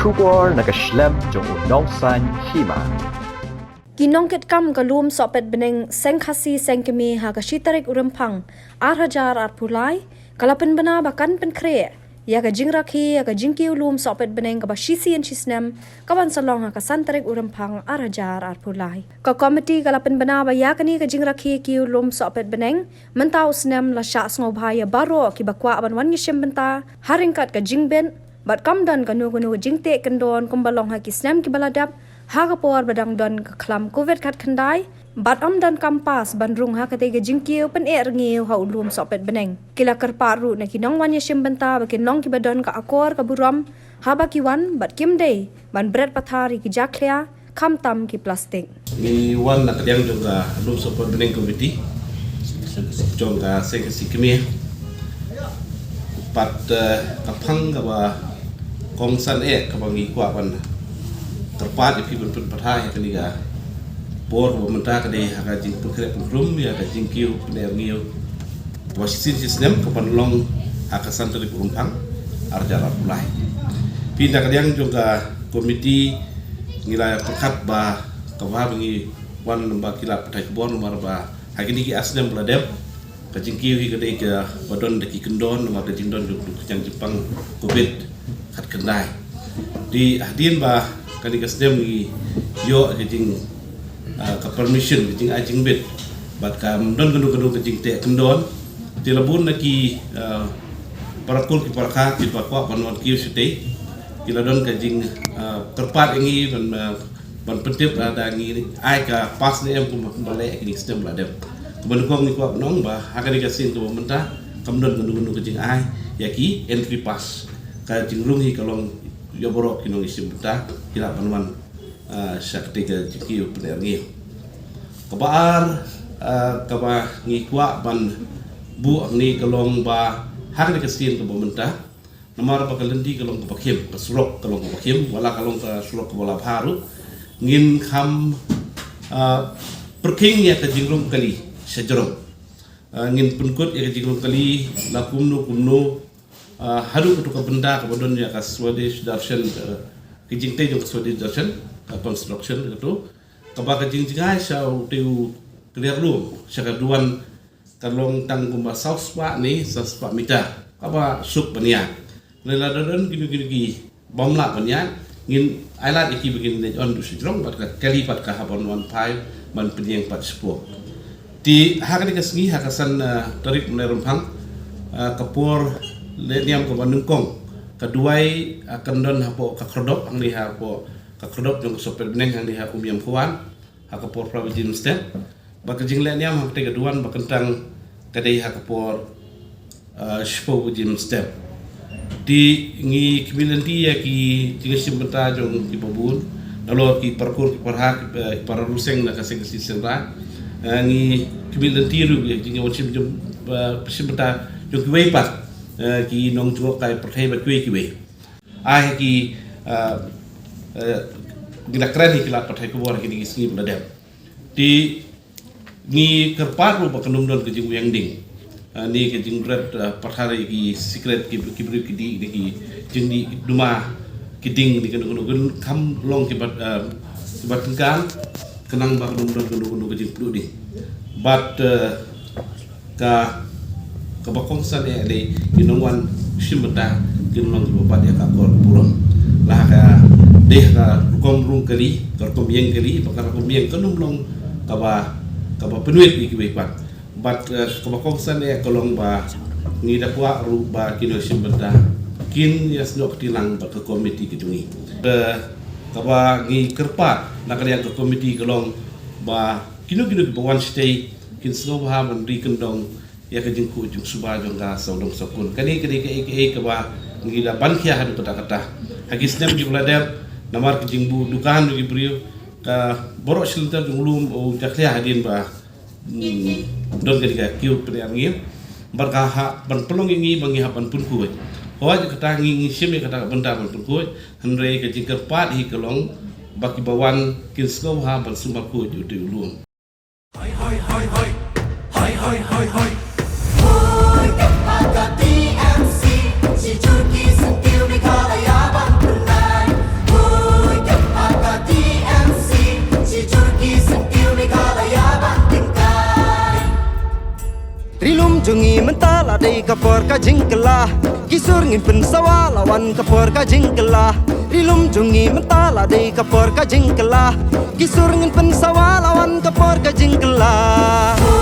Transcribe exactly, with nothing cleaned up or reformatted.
Khubor na ka shlem jong u nongsan hima. Ki nongkitkam ka lum sohpet bneng Seng Khasi Seng Kmie ha ka shi tarik u Rymphang ar hajar arphew lai ka la pynbna ba kan pynkhreh ïa ka jingrakhe ïa ka jingkiew lum sohpet bneng kaba shisien shisnem kaban sa long ha ka san tarik u Rymphang ar hajar arphew lai. Ka komiti ka la pynbna ba ïa kane ka jingrakhe kiew lum sohpet bneng mynta u snem la shah sngewbha ïa baroh kiba kwah ban wan ïashim bynta ha ryngkat ka jingbit bad kam don kano kano ka jingteh kyndon kumba long ha ki snem kiba la dep ha ka por ba dang don ka khlam covid khatkhyndai bad ym don kam pass ban rung ha katei ka jingkiew pyneh rngiew ha u lum sohpet bneng. Ki la kyrpad ruh na ki nongwan ïashim bynta ba kin long kiba don ka akor ka burom haba ki wan bad kim dei ban bret pathar ïa ki jakhlia khamtam ki plastik. Ngi wan na ka liang jong ka lum sohpet bneng committee jong ka Seng Khasi Kmie. Pat, eh, ka phang kaba kongsan eh kaba ngi kwah ban kyrpad ïa phi ban pynpathai ha kane ka por kaba mynta ka dei ha ka jingpynkhreh pynkhrum ïa ka jingkiew pyneh rngiew kaba shisien shisnem kaban long ha ka san tarik u Rymphang ar hajar arphew lai. Phi na ka liang jong ka komiti ngi la pyrkhat ba kaba ngi wan ba ki la pathai khubor namar ba ha kine ki ar snem ba la dep ka jingkiew hi ka dei kaba don da ki kyndon namar ka jingdon jong ka jingpang covid khatkhyndai. Te hadien ba kane ka snem ngi ïoh ka jing, ah, ka permission ka jingai jingbit bad kam don kano kano ka jingteh kyndon. Te la bun na ki, ah, para kur ki para kha kiba kwah ban wan kiew shatei ki la don ka jing, ah, kyrpad ïa ngi ban, ah, ban pyntip lada ngi ai ka pass ne em kumba, kumba leh ha kine ki snem ba la dep. Kumba nyngkong ngi kwah ban ong ba ha kane ka sien kaba mynta kam don kano kano ka jingai ïa ki entry pass. Ka jingrung hi ka long ïa baroh ki nongïashim bynta ki lah ban wan, ah, sha katei ka jingkiew pyneh rngiew. Kaba ar, ah, kaba ngi kwah ban buh hangne ka long ba ha kane ka sien kaba mynta namar ba ka lynti ka long kaba khim, ka surok ka long kaba khim, wat la ka long ka surok kaba la bha ruh ngin kham, ah, pyrkhing ïa ka jingrung kali sha jrong. Ah, ngin pynkut ïa ka jingrung kali la kumno kumno, ah, haduh kato ka bynta kaba don ïa ka Swadesh Darshan, ah, ka jingtei jong ka Swadesh Darshan, ka construction kato kaba ka jingjngai sha utei u kliar lum sha ka duwan ka long tang kumba saw spah ne saw spah meter kaba suk ban ïaid. Lada don kino kino ki bym lah ban ïaid ngin ailad ïa ki ba kin leit on duh sha jrong bad ka kali pat ka hap ban wan phai ban pynïeng pat shapoh. Te ha kane ka sngi ha ka san, ah, tarik mynne Rymphang, ah, ka por leh niam kaba nyngkong ka duwai, ah, kan don hapoh ka khyrdop hangne hapoh ka khyrdop jong ka sohpet bneng hangne ha Umiam Khwan ha ka por phra baje mynstep. Bad ka jingleh niam ha katei ka duwan ba kyntang ka dei ha ka por, ah, shiphew baje mynstep. Te ngi khmih lynti ïa ki jingïashim bynta jong kiba bun, nalor ki para kur ki para ha, ki, eh, ki para riew seng na ka Seng Khasi Seng Raij. Eh, ngi khmih lynti ruh ïa ki jingwan shim jong, eh, shim bynta jong kiwei pat, eh, ki nongjngohkai pyrthei bad kiwei kiwei. Ai ki, ah, eh, ngi la kren hi ki lad pathai khubor ha kine ki sngi ba la dep. Te ngi kyrpad ruh ba kan ym don ka jingwiang ding. Ah, ne ka jingbret, ah, pathar ïa ki secret ki, ki briew ki dih ne ki jingdih duma ki ding ne kano kano kan kham long kiba, ah, kiba tyngkang khnang ba kan ym don kano kano ka jingpluh ding. Bad, eh, ka, kaba kongsan eh dei ki nongwan shim bynta kin long kiba bat ïa ka akor burom. La ka dei ka rukom rung kali, ka rukom ïeng kali, ba ka rukom ïeng kan ym long kaba, kaba pynwit ïa kiwei pat. Bad, eh, kaba kongsan eh ka long ba ngi da kwah ruh ba ki nongshim bynta kin ïasnoh kti lang bad ka komiti ka jong ngi. Eh, kaba ngi kyrpad na ka liang ka komiti ka long ba kino kino kiba wan shatei kin sngewbha ban ri kyndong ïa ka jingkhuid jingsuba jong ka sawdong sawkun. Kane ka dei kaei kaei kaba ngi la ban khia haduh katta katta ha ki snem kiba la dep. Namar ka jingbuh dukan jong ki briew, ka baroh shi lynter jong u lum u jakhlia hadien ba, hmm, don ka dei ka kiew pyneh rngiew. Bad ka hap ban pynlong ïa ngi ba ngi hap ban pynkhuid. Hooid kata ngi, ngi shim ïa kata ka bynta ban pynkhuid. Hynrei ka jingkyrpad hi ka long ba kiba wan kin sngewbha ban sumar khuid ïa utei u lum. Hoi, hoi, hoi, hoi. Hoi, hoi, hoi, hoi. Hoi, ka pa ka T M C. Shi jur ki syntiew Meghalaya ban pynlait. Ri lum jong ngi mynta la dei ka por ka jingkylla. Ki sur ngin pynsawa la wan ka por ka jingkylla. Ri lum jong ngi mynta la dei ka por ka jingkylla. Ki sur ngin pynsawa la wan ka por ka jingkylla.